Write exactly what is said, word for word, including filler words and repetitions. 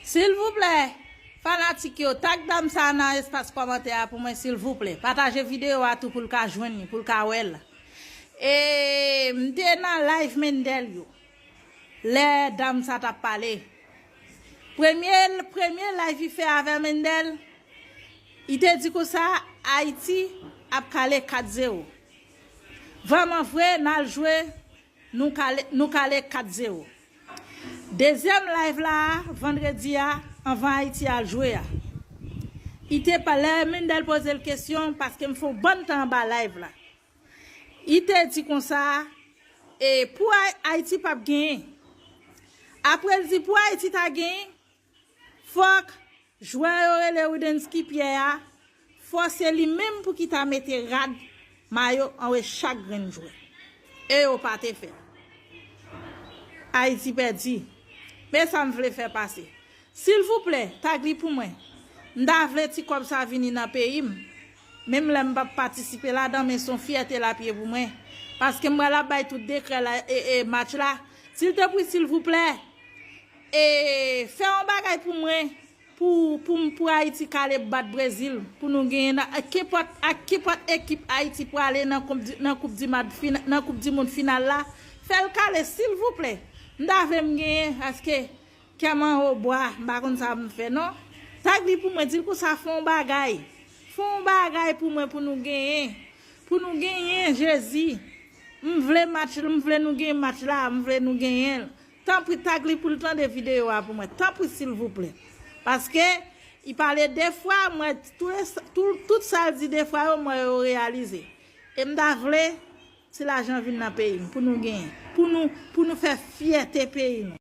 Silvouplè, fanatik yo, tag dam sa nan espas kòmantè a pou mwen, silvouplè. Pataje videyo a tou pou l ka jwenn li, pou l ka wè l. E m te nan live Mendel yo. Lè dam sa t ap pale. Premye, premye live li fè avè Mendel, li te di konsa, Ayiti ap kale kat zewo. Vrèman vre, n al jwe, nou kale, nou kale kat zewo. Dezyèm live la, vandredi a, anvan Ayiti al jwe a. Li te pa, lè Mendel poze l kesyon, paske m fè yon bann tan anba live la. Li te di konsa, e pou Ay-, Ayiti p ap genyen. Apre l di pou Ayiti ta genyen, fòk jwè yo rele Widensky Pierre a, fò se li menm pou ki ta mete rad mayo anwe chak grenn jwè. E yo pa te fè l. Ayiti pèdi. Men sa m vle fè pase. Silvouplè, tag li pou mwen. M ta vle ti kòb sa vini nan peyi m. Menm lè m p ap patisipe ladan, men se yon fyète l ap ye pou mwen. Paske m pral ap bay tout dekrè la, e, e, match la. Siltepri, silvouplè, e, fè yon bagay pou mwen, pou, pou, pou Ayiti kale bat Brezil, pou nou genyen nan, kenpòt, ak kenpòt ekip Ayiti prale nan koup di, nan koup di mad fina-, nan koup di mond final la, fè l kale, silvouplè. M ta vle m genyen, paske kè m anwo bwa, m pa konn sa pou m fè, non. Tag li pou mwen, di l konsa, fè yon bagay. Fè yon bagay pou mwen, pou nou genyen. Pou nou genyen, Jezi. M vle match, m vle nou gen match la, m vle nou genyen l. Tanpri, tag li pou l tande videyo a pou mwen. Tanpri, silvouplè. Paske, li pale de fwa, mwen, tout, tout, tout sa l di de fwa yo, mwen yo reyalize. E m ta vle, ti lajan vin nan peyi m, pou nou genyen. Pou nou, pou nou fè fyète peyi nou.